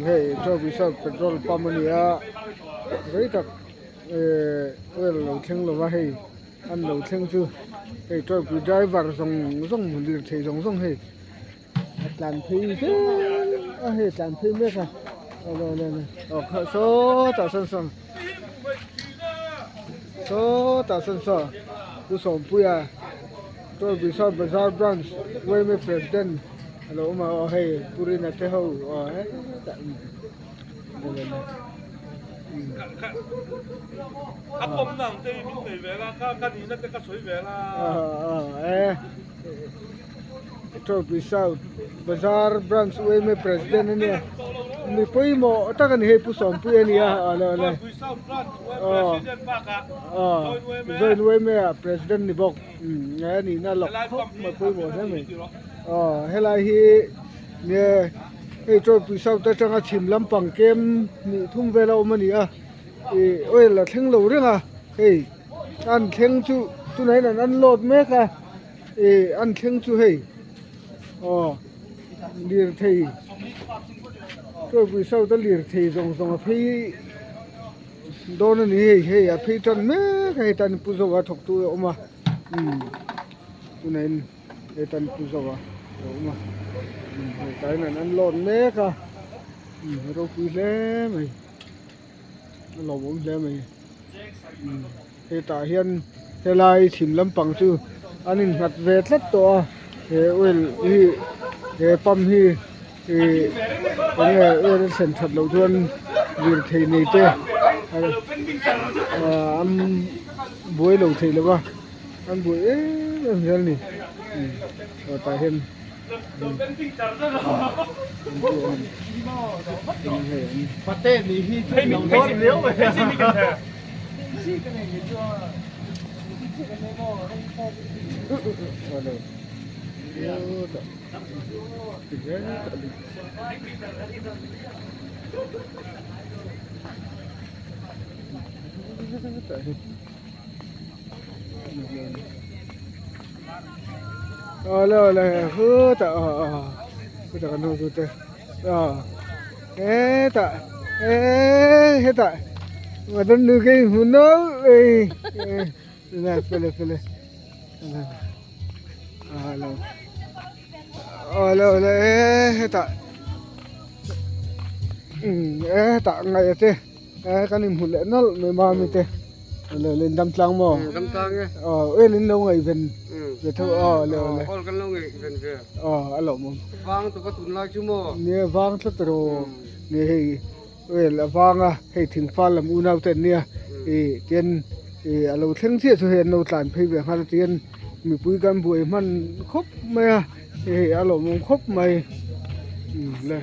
Hei Chawi South petrol pump a ni a rei tak ehh oil lo thleng lo va hei an lo thleng chu hei Chawipui driver zawng zawng lirthei zawng zawng hei a tlan phei zel a hei a tlan phei mek a awle awle awle aw kha sawtah sawn sawn sawtah sawn saw pu Sawmpuia Chawipui South Bazar branch yma president. A lo awm a aw hei purina te ho aw hetah A kawmna ang te hi min nei vel a ka ka nihna te ka sawi vel a. E Trophy South Bazar Branch UMA President a nia mi pawimawh tak a ni hei Pu Sawmpuia a nia awle awle aw Joint UMA ah President ni bawk a nihna lawk khawp mai pawimawh hle mai. Aw helai hi nge hei Chawlhpui South atanga chhim lampang kem hnih thum vel a awm a ni a ih oil a thleng lo reng a hei an thleng chu tunah hian an unload mek a ih an thleng chu hei aw lirthei Chawlhpui South a lirthei zawng zawng a phei dawn a ni hei hei a phei tan mek a hei tan pu Zoa thawktu a awm a umm tunah hian. Hei tan pu zo a lo awm a hei tah hian an lawn mek a ropui hle mai a lawmawm hle mai hetah hian helai chhim lampang chu an innghat ve tlat tawh a he oil hi he pump hi ih eng nge oil a thlen that loh chuan lirthei nei te ah an buai lo thei lo va. An buai em em zel a ni aw tah hian Awle awle khutah aw aw khutah kan hotu te aw hetah eee hetah madan nu ke hmu nawlh ei le fele fele awle awle eee hetah umm hetah ngaih a te. Eh kan inhmu leh nawlh mai mami te le le dam tlang maw dam tlang e aw oil in lo ngaih ven ve tho aw le le aw kan lo ngaih ven ve aw a lawm awm vang tu ka tun lai chu maw nia vang tlat ro ni hei oil a vang a hei thingfal lam unau te an nia i tian i a lo thleng chiah chu hei an lo tlan phei ve nghal a tian mipui kan buai hman khawp mai a hei a lawmawm khawp mai le.